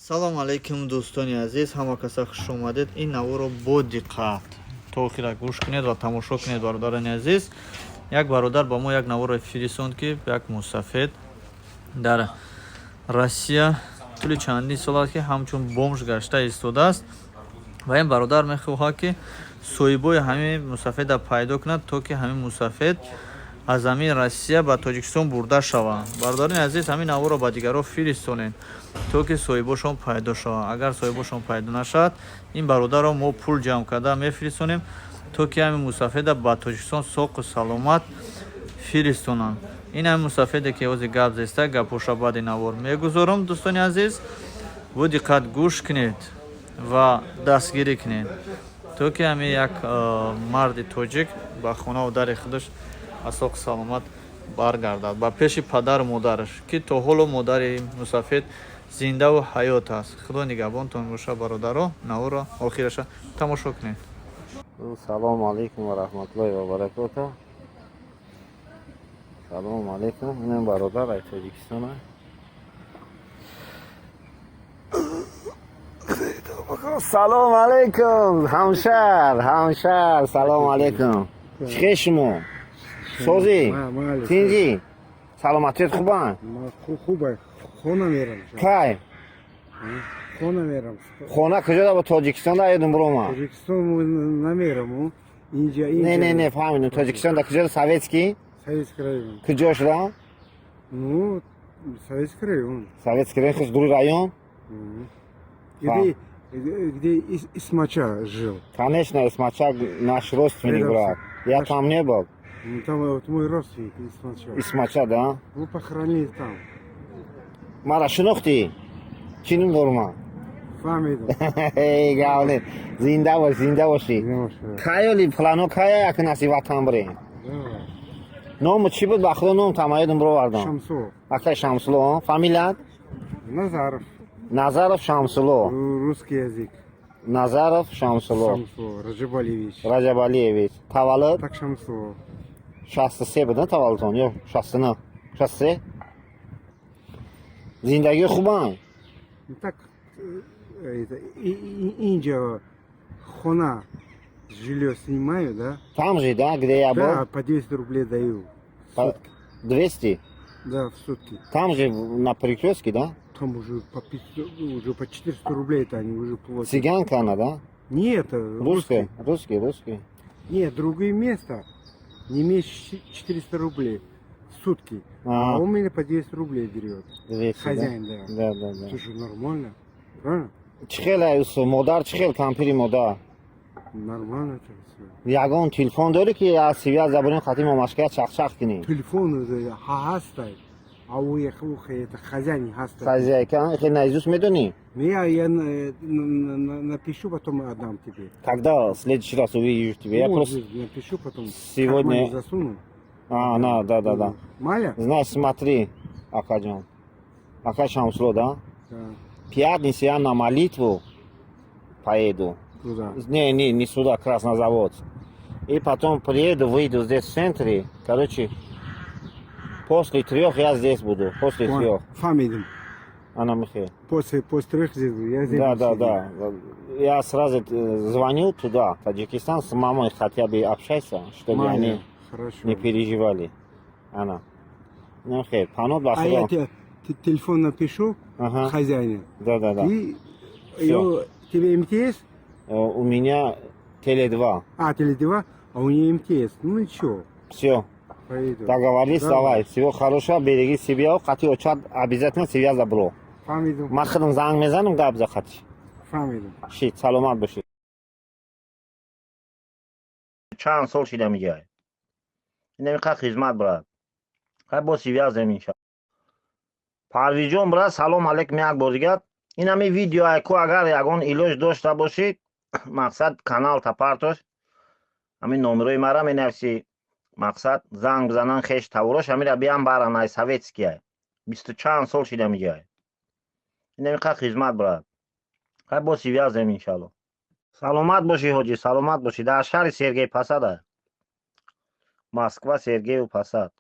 Салому алайкум, дӯстони азиз, ҳама каса хуш омадед. Ин наворо бо диққат то охира гӯш кунед ва тамошо кунед, бародарони азиз. Як бародар ба мо як наворо фиристонд, ки як мусафед дар Россия тӯли чандин сол аст, ки ҳамчун бомж гашта истодааст, ва ин бародар мехоҳад, ки соҳибои ҳамин мусафеда пайдо кунад, то ки ҳамин мусафед аз ҳамин Россия ба Тоҷикистон бурда шаванд. Бародарони азиз, ҳамин наворо ба дигарон фиристонед, то ки соҳибошон пайдо шаванд. Агар соҳибошон пайдо нашавад, ин бародарро мо пул ҷамъ карда мефиристонем, то ки ҳамин мусафеда ба Тоҷикистон соқу саломат фиристонанд. Ин ҳамин мусафеде, ки ҳозир гап зеста, гапоша баъди навор мегузорам. Дӯстони азиз, бо диққат гӯш кунед ва дастгирӣ кунед, то ки ҳамин як марди тоҷик ба хонаву дари худаш аз соқу саломат баргардад, ба пеши падару модараш, ки то ҳоло модари мусафед зиндаву ҳаёт аст. Худо нигаҳбонтон боша, бародаро. Наворо охираша тамошо кунед. Салому алайкум ва раҳматуллоҳи ва баракоту. Салому алайкум. Инам бародар ай Тоҷикистона. Салому алайкум, ҳамшар, ҳамшар, салому алайкум. Чӣ хел шумо? Созӣ? Тинҷӣ? Саломатият хубанд? Хубай, хона мерам. Кай? Хона мерам. Хона куҷода, ба Тоҷикистон да ёдум бирома? Тоҷикистон намерам, инҷа. Не, не, не, фаҳмидум. Тоҷикистон да куҷода, Советский? Советский район. Куҷо шуда? Ну, Советский район. Советский район, хуш дури район? Где Исмача жил. Конечно, Исмача наш родственник, брат. Я там не был. Ну, там вот мой родственник Исмача. Исмача, да? Вы похоронили там. Мара шинохтӣ? Чӣ ном дорум? Фаҳмидам. Гавне. Зинда бош, зинда бошӣ. Каёли плано кая як наси ватан бирем. Ному чӣ буд? Ба худо, ном тамаёдум бировардам. Шамсуло. Акай Шамсуло. Фамилият? Назаров. Назаров Шамсуло. Русский язык. Назаров Шамсуло. Шамсуло Раджабалиевич. Раҷабалиевич. Таваллуд? Так, Шамсуло. 63 буд, на, таваллудтон ё 69? 63. Зиндагӣ хубам? Так, это, инҷа хона, жилье снимаю, да? Там же, да, где я был? Да, по 200 рублей даю. По Сутки. 200? Да, в сутки. Там же, на перекрестке, да? Там уже по 500, уже по 400 рублей это они уже платят. Цыганка она, да? Нет, Русская? Русский. Русский, русский. Нет, другое место. Не меньше 400 рублей в сутки. А, А он меня по 200 рублей берет. 200, да? Хозяин, да. Да. Слушай, нормально. Правильно? Чӣ хел, ай, модар чӣ хел, кампири модар? Нормально это все. Ягон телефон дорӣ, ки аз связь забурем, хати момашка чақчақ кунем? Телефон ҳастай. А уехал, это хозяин ҳастай. Хозяйка хел наизусть медонӣ? Ну, я напишу, потом отдам тебе. Когда в следующий раз увижу тебя, я Ну, просто напишу потом. Сегодня- В кармане засуну. А, на, да. Маля? Знаешь, смотри, акаҷон, ака Шамсуло, да? Да. Пятница я на молитву поеду. Куда? Не, не, не сюда, Краснозаводск. И потом приеду, выйду здесь, в центре. Короче, после 3 я здесь буду. После 3. Фамилию. Ана Михаил. После 3 здесь, я здесь. Да, сидим. да. Я сразу звоню туда, в Таджикистан, с мамой хотя бы общайся, чтобы Маля, они хорошо. не переживали. Ана. Ну, хейр, панот А я ба худо. тебе телефон напишу хозяину. Да. И Всё. Тебе МТС? У меня Теле2. А, Теле2, а у нее МТС. Ну ничего, Все, поеду. Договорились, Давай. давай. Всего хорошего, береги себя. Қати очад обязательно связь бро. Фаҳмидум. Ман худам занг мезанам, гап за қати. Фаҳмидум. Шит, саломат бошед. Чанд сол шида меҷай. Инамиқа хизмат, брат. Хай, бо связем, инша. Парвизҷон, брат, салом алейкум як бор дигар. Инами видео айку, агар ягон илоҷ дошта бошед, мақсад, канал тапартош. Ҳамин номерои мара менависӣ. Мақсад, занг бизанан хеш таврош, ҳамира биям баран, ай Советския. Бисту чанд сол шида меҷай. Инамиқа хизмат, брат. Хай, бо связем, иншалло. Саломат бошӣ, ҳоҷӣ, саломат бошӣ. Дар шаҳри Сергиев Посада. Москва, Сергиев Посад.